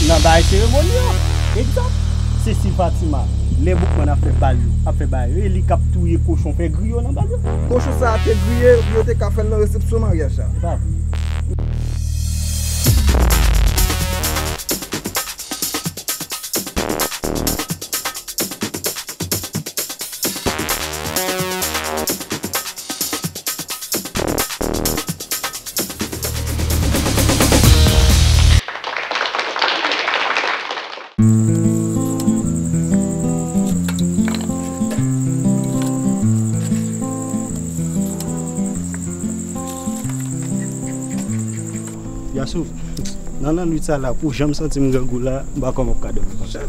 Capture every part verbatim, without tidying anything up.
Nan bagay seremoni an. Egzak. Cécile Fatima, lè Boukman ap fè bal yo, ap fè bagay yo, e li k ap touye kochon, fè griyo nan bal yo. Kochon sa a te griye, yo te ka fè l nan resepsyon maryaj la. Se pa vre. Yasou, nan lannwit sa la, pou jan m santi m grangou la, m pa kwè m ap ka dòmi konsa.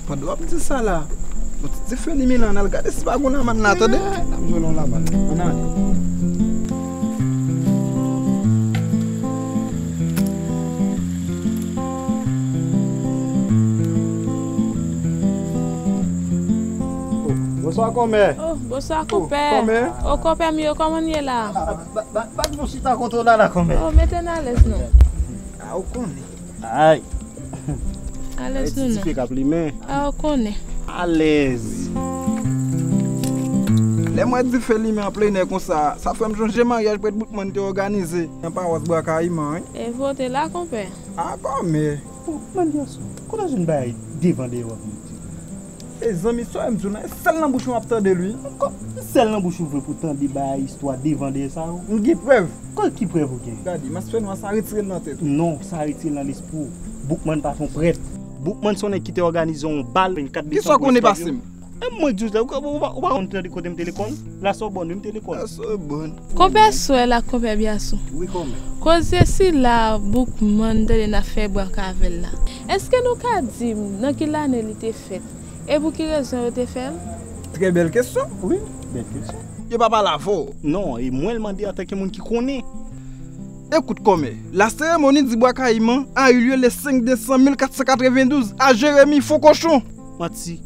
Pandan w ap di sa la, yon ti dife limen la, ann al gade si pa gon lamann la, tande? N ap jwenn yon lamann. Ann ale. Oh, bonswa, kòmè. Oh, bonswa, konpè. Kòmè. Oh, konpè m yo, kòman n ye la? Ah, ba, ba, ba, ba nou chita kote w la, la, kòmè. Oh, mete n alèz non. Ah, ou konnen. Ay. Alèz nou non. Ti dife k ap limen. Ah, ou konnen. Alèz. Lè m wè dife limen an plenè konsa, sa fè m sonje maryaj prèt Boukman te òganize nan pawas Bwa Kayiman, wi. E vre w te la, konpè? Ah, kòmè. Bon, Mandelson, kote w jwenn bagay devan dèyè w ap mete? E zanmi, sa w wè m di w nan, e sèl nan bouch ou m ap tande l, wi. Ankò, sèl nan bouch ou vre pou tande bagay istwa devan dèyè sa yo? M gen prèv. Ki prèv ou gen? Gade, mas fènwa sa, retire l nan tèt ou. Non, sa retire l nan lespri w. Boukman pa t yon prèt. Boukman se yon nèg ki te òganize yon bal vennkat desanm pou esklav yo. Kisa w konnen pase m? E mwen di w sa, ou pa, ou pa, ou pa konn tande kote m te lekòl? La Sorbonne, wi, m te lekòl. La Sorbonne. Konpè Swèl ak konpè Byasou. Wi, kòmè. Koze sila Boukman tande n ap fè bwak avè l la. Èske nou ka di m nan ki lane li te fèt? E pou ki rezon yo te fè l? Trè bèl kesyon. Wi, bèl kesyon. Yo pa pale avè w? Non, e mwen l mande antanke moun ki konnen. Écoute, kòmè, la cérémonie du Bois Caïman a eu lieu le cinq décembre mille quatre cent quatre-vingt-douze à Jérémie, Fon Kochon. Manti.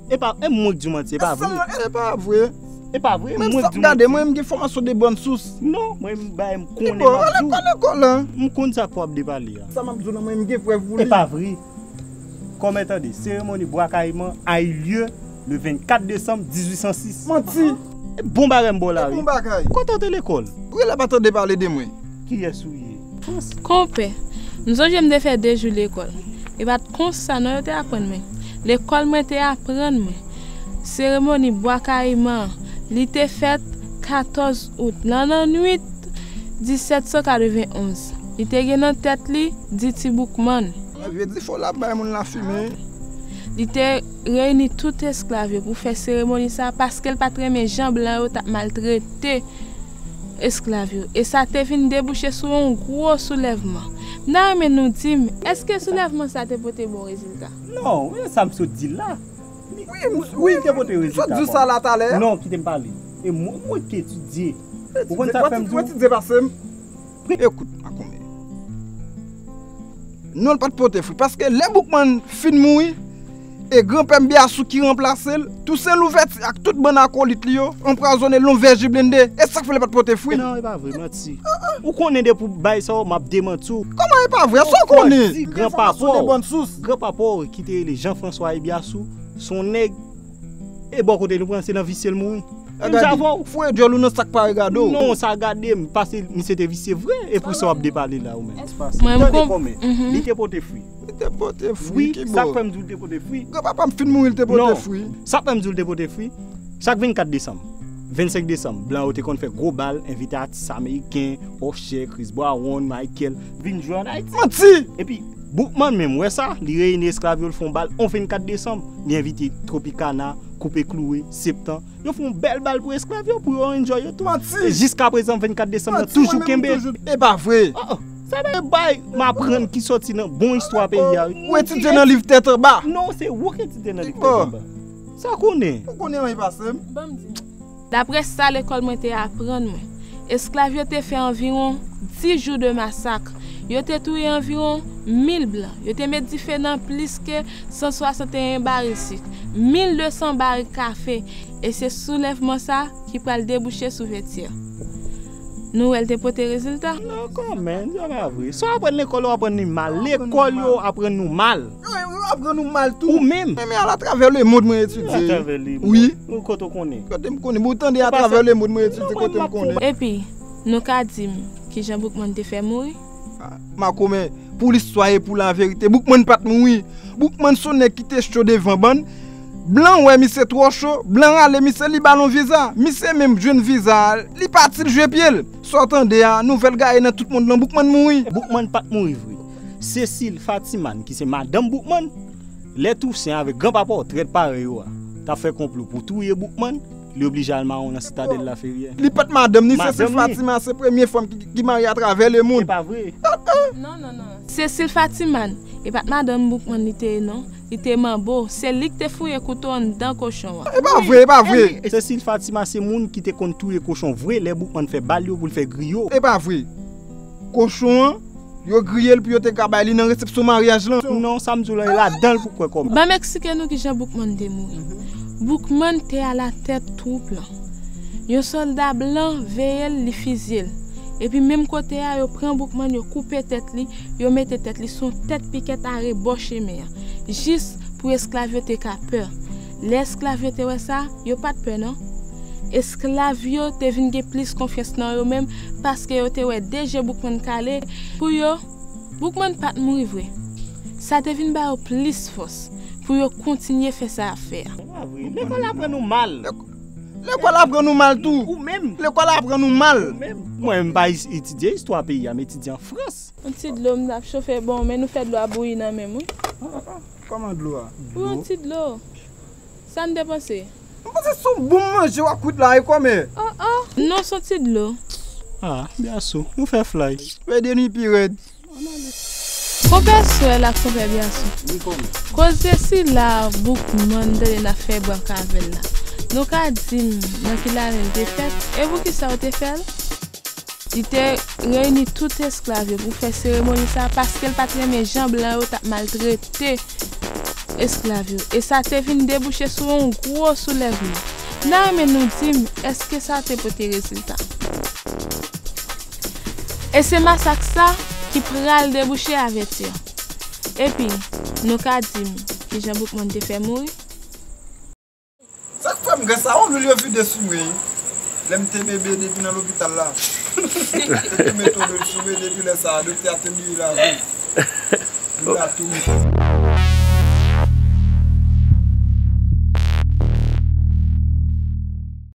E pa, e mwen k di w manti, e pa vre. E pa vre. E pa vre, mwen k di w manti. Gade, mwen, m gen enfòmasyon de bòn sous. Non, mwen, m bay, m konnen, m ap di w. Lekòl, lekòl, hein. M konn sa k w ap depale a. Sa m ap di w la, mwen, m gen prèv pou li. E pa vre. Kòmè, tande, cérémonie Bois Caïman a eu lieu le vennkat desanm dizuit san sis. Manti. E bon bagay m ba w la, wi. E bon bagay. Kote w te lekòl? Rele pa tande pale de mwen. Kiyès ou ye? Konpè, m sonje m te fè de jou lekòl. E pa t konsa non yo te aprann mwen. Lekòl mwen te aprann mwen. Seremoni Bwa Kayiman an, li te fèt katòz out, nan lannwit disèt san katrevenonz. Li te gen nan tèt li Diti Boukman. Sa vle di fò l ap bay moun lafimen. Li te reyini tout esklav yo pou fè seremoni sa a, paske l pa t renmen jan blan yo t ap maltrete esklav yo. E sa te vin debouche sou yon gwo soulèvman. M ta renmen nou di m, èske soulèvman sa te pote bon rezilta? Non, e sa m sot di la. Li, wi, m, wi, li te pote rezilta, m sot di w sa la talè. Non, kite m pale. E mwen, mwen ki etidye. Ou konn sa k fè m di w? Ou etidye pase m. Ekout, a kòmè. Non, l pa t pote fwi, paske lè Boukman fin mouri, e granpè m Byasou ki ranplase l, Tousen Louvèti ak tout bann akolit li yo anpwazonnen l yon vèji blende. E sa k fè l pa t pote fwi. Non, e pa vre, manti. Ou konnen depi w bay sa yo, m ap demanti w. Kòman e pa vre? Sa w konnen? Gran papa w, gran papa w ki te rele Jean François Byasou, se yon nèg e bò kote nou pran, se nan visye l mouri. Menm jan avè w. Foure dyòl ou nan sa k pa regade w. Non, sa gade m, paske misye te visye vre, e pou sa w ap depale la ou menm. Mwen, m tande kòmè. Li te pote fwi. Li te pote fwi, ki bò? Wi, sa k fè m di w li te pote fwi. Granpapa m fin mouri, li te pote fwi. Non. Sa k fè m di w li te pote fwi? Chak vennkat desanm, vennsenk desanm, blan yo te konn fè gwo bal, envite atis ameriken, Usher, Chris Brown, Michael, vin jwe ann Ayiti. Manti! Epi, Boukman menm wè sa, li reyini esklav yo, l fè yon bal yon vennkat desanm. Li envite Tropicana, Koupe Klouwe, Septan. Yo fè yon bèl bal pou esklav yo, pou yo enjoy yo tou. Manti! E jiskaprezan, vennkat desanm nan toujou kenbe. Manti, mwen menm toujou. E pa vre. Oh, oh. Sa bay bay m aprann ki soti nan bon istwa peyi a, wi. Ou etidye nan liv tèt anba. Non, se ou k etidye nan liv tèt anba. Sa konnen. Ou konnen anyen pase m. Ban m di. Daprè sa lekòl mwen te aprann mwen, esklav yo te fè anviwon dis jou de masak. Yo te touye anviwon mil blan. Yo te met dife nan plis ke san swasanteyen baril sik, mil de san baril kafe, e se soulèvman sa ki pral debouche sou Vètyè. Nou wè l te pote rezilta. Non, kòman, sa pa vre. Sa w aprann lekòl, w aprann li mal. Lekòl yo aprann nou mal. Yo, yo aprann nou mal tou. Ou menm. Men, men atravè lemonn mwen etidye. Atravè lemonn. Wi. Ou kote w konnen? Kote m konnen? Bon, tande atravè lemonn mwen etidye, kote m konnen? Epi, nou ka di m kijan Boukman te fè mouri? Ah, makomè, pou listwa e pou laverite, Boukman pa t mouri. Boukman se yon nèg ki te cho devan bann. Blan wè misye twò cho, blan rale misye, li ba l yon viza. Misye menm jwenn viza a, li pati, l jwe pye l. Sa w tande a, nouvèl gaye nan tout mond lan, Boukman mouri. Boukman pa t mouri vre. Cécile Fatiman, ki se madanm Boukman, lè Tousen avèk granpapa w trèt parèy yo a t ap fè konplo pou touye Boukman, li oblije al mawon nan Sitadèl Laferyè. Li pa t madanm ni, Cécile Fatiman se premye fanm ki, ki marye atravè lemonn. E pa vre. Non, non, non. Cécile Fatiman, e pa t madanm Boukman li te ye non. Li te manbo. Se li ki te fouye kouto anndan kochon an. E pa vre, e pa vre. Cécile Fatiman se moun ki te konn touye kochon vre lè Boukman fè bal yo pou l fè griyo. E pa vre. Kochon an, yo griye l pou yo te ka bay li nan resepsyon maryaj lan. Non, sa m di w la, e ladan l pou kwè kòman. Ban m eksplike nou kijan Boukman te mouri. Boukman te alatèt twoup lan. Yon sòlda blan veye l, li fizye l. Epi menm kote a, yo pran Boukman, yo koupe tèt li, yo mete tèt li sou yon tèt pikèt arebò chemen an, jis pou esklav yo te ka pè. Lè esklav yo te wè sa, yo pa t pè non. Esklav yo te vin gen plis konfyans nan yo menm, paske yo te wè de je Boukman kale pou yo. Boukman pa t mouri vre. Sa te vin ba yo plis fòs pou yo kontinye fè sa y ap fè a. Se pa vre. Lekòl aprann nou mal. Lek-, lekòl aprann nou mal tou. Ou menm. Lekòl aprann nou mal. Ou menm. Mwen, m pa is-, etidye istwa peyi a, m etidye an Frans. Yon ti dlo, m ap chofe bon, men nou fè dlo a bouyi nan men m, wi. Ah, ah, kòman dlo a? Wi, yon ti dlo. Sa n te panse? M panse se yon bon manje w ap kwit la, e kòman? Oh, oh. Non, se yon ti dlo. Ah, byaso, nou fè flay. Fè de nwi pi rèd. Konpè Swèl ak konpè Byason. Wi, kòman? Koze sila Boukman tande n ap fè brank avè l la. Nou ka di m nan ki lane l te fèt? E poukisa yo te fè l? Li te reyini tout esklav yo pou fè seremoni sa a paske l pa t renmen jan blan yo t ap maltrete esklav yo. E sa te vin debouche sou yon gwo soulèvman. N a renmen nou di m, èske sa te pote rezilta? E se masak sa ki pral debouche avètir. Epi, nou ka di m kijan Boukman te fè mouri? Sa k fè m gen sa, yon lwil yo vide sou mwen. Lè m te bebe depi nan lopital la. Yo te mete yon lwil sou mwen, depi lè sa a, doktè a te bliye lave m. Lwil la tou.